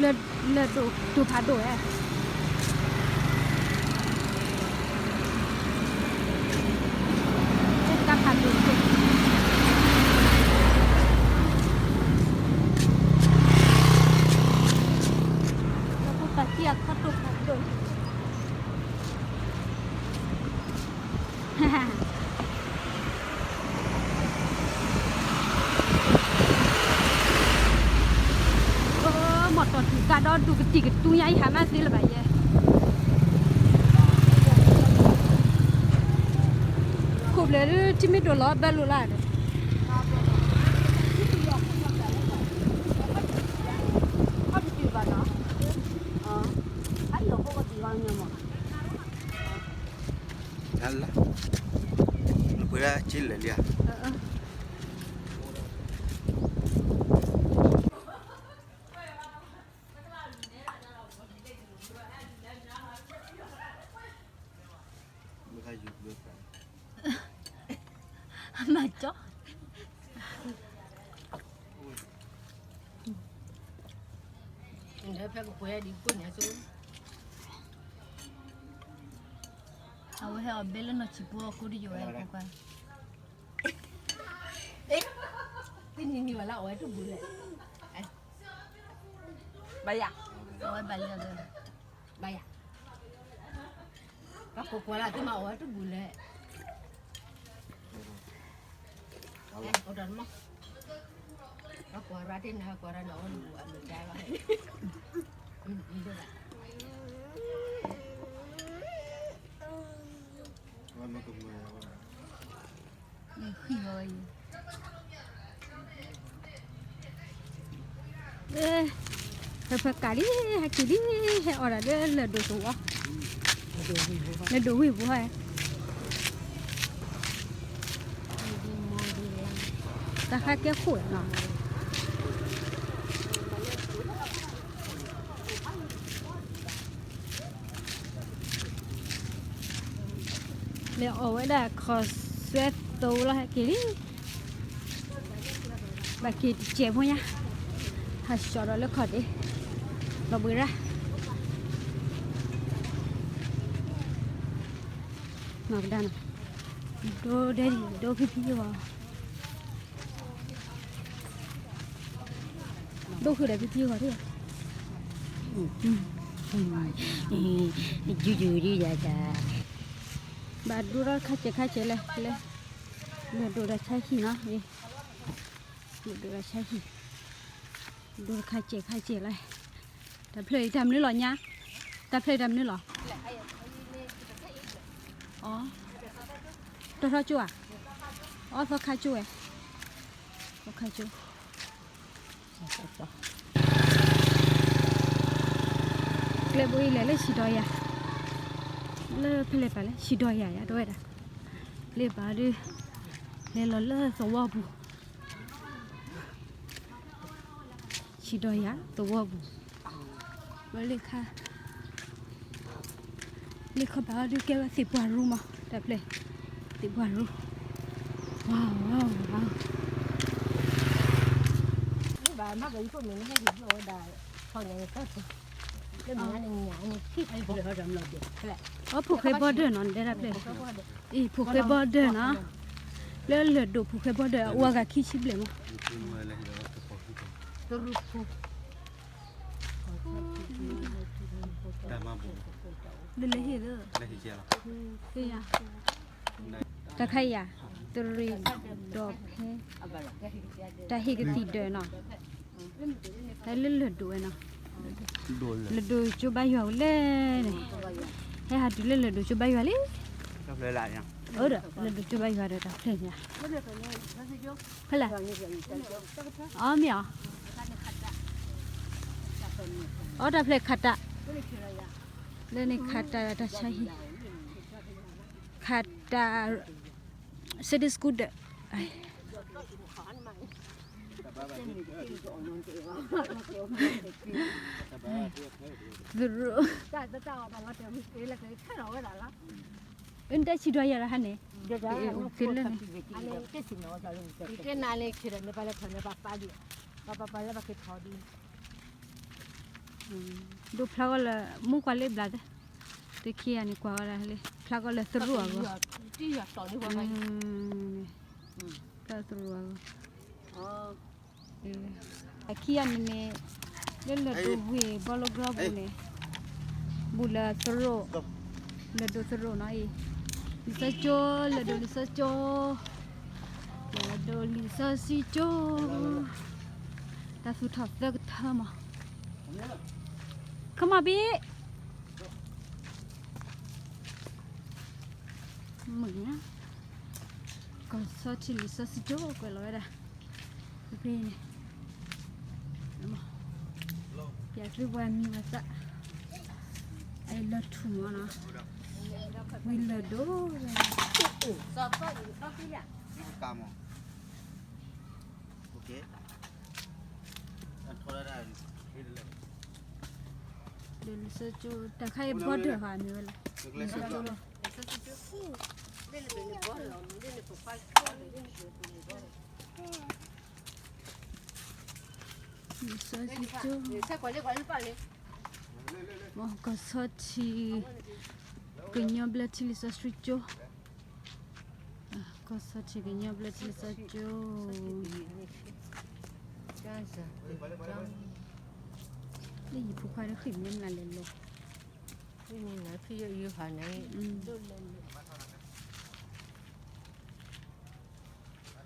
လၢ လၢဒိၣ် ဒိၣ်ဖးဒိၣ်ဝဲ, တၢ်ဖးဒိၣ်တဘ့ၣ်, လၢပတၢ်ထံၣ်အခီတိၢ်ဖးဒိၣ် မီၢ်တီၢ်ထူၣ်ကါဒီဒူၣ်ကတံၢ်ကတူညါအံၤ ဟးမးသ့လၢၤဘၣ်ယဲ, ခိၣ်ဘျဲၣ်ဒုး ထံမ့ၢ်ဒိၣ်လီၤဘၣ်လိာ်လၢ်ဒီး, လၢ နပှ့ၤဒၣ်က့လၢာ်လံဧါ. မၤကၠီ, ဖဲကပှဲၤဒံးကိၣ်ညါဆိ, အဝဲဟဲအီၣ်ဘဲလၢနီၢ်ဆံးဖိအဃိတယိာ်ဝဲကွၢ်, သ့ၣ်နံၤနံၤဝဲလၢအဝဲတဘူၣ်လဲၣ်, ဘၣ်ယၤ, အဝဲဘၣ်လံအီၤဒီး, ဘၣ်ယၤ, ဘၣ်ကိးကွၢ်လၢသုမၤအီၣ်ဝဲတဘူၣ်လဲၣ်, အိၣ်ဒီးမး, ဘၣ်ကွၢ်ရၣ်တ့ၢ်နၤ ကွၢ်ရၣ်နအီၣ်တဘူၣ်အမ့ၢ်ဒၣ်လီၤ, ဃံလီၤအံၤ, ဖဲဖဲကးလံ, ဟဲက့ၤလံ, ဟဲအီၣ်ဒၣ်လၢလၢၢ်ဒိၣ်သဝီ, လၢၢ်ဒိၣ်ဝ့ၢ်ပူၤဟဲ, တၢ်ဃါကဲခိၣ်နီၤ လဲၤအီၣ်ဝဲဒၣ်ခီၣ်စွဲသိလီၤ ဟဲက့ၤလံ, ဘၣ်က့ၤတစဲးဖိညါ, ဟးဆှီဒီးလၢခီၣ်ဒ့, လီၤဘှံးရၣ်, မၤကဒါနီၤ, ဒိဒဲဒံး ဒိဖံဖံယဂီၢ် ဒိၣ်ဃုာ်ဒီးဖံဖံဂီၤထံၣ်, ယူယူဒံးယၤ, ဘၣ်ဒိတခါစဲးခါစဲးလဲၣ်, လဲၣ်, ဘၣ်ဒိတခါဆါဟံၣ်နီၤ, ဘၣ်ဒိတခါဆါဟံၣ်, ဒိတခါစဲးခါစဲးလဲၣ်, တၢ်ဖျၢၣ်အံၤတၢ်မနုၤလီၤညါ, တၢ်ဖျၢၣ်အံၤတၢ်မနုၤလီၤ အီ, တီထီကၠိဧါ, အီသီခါကၠိဝဲ, သီခါကၠိ, ကျဲဘိအံၤလဲၤလၢဆံးဒီးယၤ, လၢဖဲလဲၣ်ပာ်လဲၣ် ဆံးဒီးယၤယၤတဝဲဒၣ်, လၢပာ်ဒီး, လဲၤလီၤလၢသဝီပူၤ ဆံးဒီးယၤသဝီပူၤ, ဝဲလ့ခါ, လ့ခီဘၣ်အီၤဒုးကဲဝဲသ့ၣ်ပှၢ်ရူမး တၢ်ဖျဲၣ်, သ့ၣ်ပှၢ်ရူ, ဝါဝါဝါ, ဘၣ်မၤကယံၤဖိမ့ၢ်နဟဲဟ့ၣ်ဘျီၣ်ဝဲဒၣ်, ဖီညါန့ၣ်တၢ်, လၢမၤန့ၣ်ညါန့ၣ်, အဖိၣ်ဃဲဘီဒၢနီၤ နတဲတၢ်ဖျဲၣ်, အံၤဖိၣ်ဃဲဘီဒၢနီၤ, လၢလၢၢ်ဒိၣ်ဖိၣ်ဃဲဘီဒၢ အဝဲဂၤခံဆံဘျဲၣ်မး လၢလၢဟ့ၣ်လၢ, တၢ်ခါယၤ, တရံးဒီးဖဲ, တၢ်ဟ့ၣ်ကသံၣ်ဒၢးနီၤ, တၢ်လၢလၢၢ်ဒိၣ်ဝဲနီၤ, လၢၢ်ဒိၣ်ကၠိဘါယွၤဝဲလဲၣ်န့ၣ်, ဟဲဟးတုၤလၢလၢၢ်ဒိၣ်ကၠိဘါယွၤလံ, အိၣ်ဒီးလၢၢ်ဒိၣ်ကၠိဘါယွၤဒီးတၢ်ဖျဲၣ်ညါ, ဖဲလဲၣ်, အီမ့ၢ်အီၤ, အီတၢ်ဖျဲၣ်ခးတး, လၢန့ၣ်ခးတးတၢ်ဆါဟံၣ်, ခးတး, Sunday school ဒီး, သရူး, အတၢ်ဆံးဒွးယၤလီၤဟါန့ၣ်, အိၣ်သ့လၢန့ၣ်, ကဲနၤလၢခံဒီး မ့ၢ်ပှၤလဲၤထီၣ်န့ၣ် ပှၤပာ်ဒံး, ပှၤပာ်ပာ်လၢပှၤက့ၤထီၣ်ဒံး, ဒိဖျါဂီၢ်လၢ မုၢ်ကွၢ်လၢဘျးသ့ၣ်, တခံဂၤန့ၣ်ကွၢ်ဝဲဒၣ်လၢ ဖျါဂီၢ်လၢသရိာ်အဂီၢ်, ဖျါသရိာ်အဂီၢ်, အခံဂၤန့ၣ်န့ၣ် လၢလၢၢ်ဒိၣ်ဝ့ၢ်ဘီလီကရီပူၤန့ၣ် ဘူးလၢသရိာ်, လၢၢ်ဒိၣ်သရိာ်နီၤအံၤ, လံာ်စီဆှံကၠိ, လၢၢ်ဒိၣ်လံာ်စီဆှံကၠိ, လၢၢ်ဒိၣ်လံာ်စီဆှံကၠိ, တၢ်သူၣ်ထီၣ်သၢကထၢမး, ခမီဘံၣ် မုာ်ညါ, ကီၢ်စီထံလံာ်စီဆှံကၠိ ကွဲးလီၤဝဲဒၣ်, ဖဲန့ၣ်, ပျဲသုပှၤမံၤပှၤသၣ်, အလီၤထူၣ်မးနီၤ, ဝံၤလၢၢ်ဒိၣ်ဝဲဒၣ် ဒီးလံာ်စီဆှံကၠိ တၢ်ခါအံၤဘီဒၢၣ်ဃာ်မ့ၢ်ဝဲလဲၣ်, လံာ်စီဆှံကၠိလီၤ, လံာ်စီဆှံကၠိ, ကီၢ်စီထံ ကညီဘျၢထံလံာ်စီဆှံကၠိ, ကီၢ်စီထံကညီဘျၢထံလံာ်စီဆှံကၠိ, လၢယဖိခွါတဃံၣ်မ့ၢ်မနုၤလဲၣ်လီၤ, ဖဲယယုဟးန့ၣ်,